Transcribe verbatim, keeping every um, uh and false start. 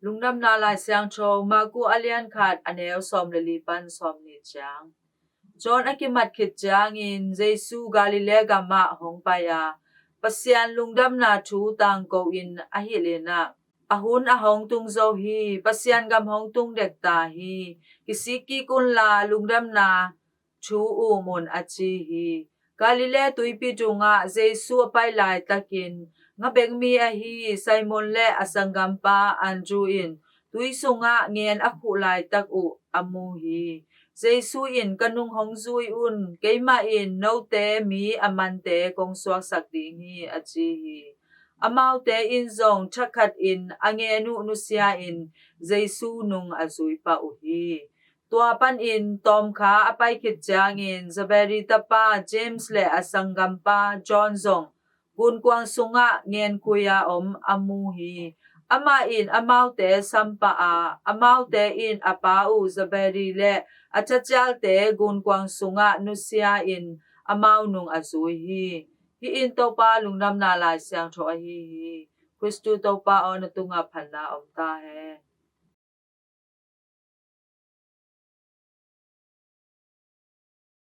Lungdamna Lai Siangtho, Marku a lian khat, a neu sawm le li pan sawm ni ciang. John a kimat khit ciangin Jesu Galilee gamah hong pai a, Pasian lungdamna thu tangko in a hilh in ah, a hun a hong tung zo hi, Pasian gam hong tung dek ta hi, kisik kik unla lungdamna thu um un, a ci hi. Galilee tuipi tungah Jesu a pai laitakin, nga bek mi ahi Simon le a sanggampa Andrew in tui sungah ngen a khuh laitak uh a mu hi. Jesu in, ka nung hong zui un, keimah in note mi a mante kong suaksak ding hi, a ci hi. Amaute in zong thakhatin a ngen uh nusia-in Jesu nung a zui pah uh hi. Tua panin tawmkha a pai khit ciangin Zebedee tapa James le a sanggampa John zong gunkuang sungah ngenkhui-a om a mu hi. Amah in amaute sampah a, amaute in a pa uh Zebedee le a thacialte gunkuang sungah nusia-in amau nung a zui hi. Hih in Topa Lungdamna Lai Siangtho ahi hi. Khristu Topa aw, na tungah phatna om ta hen.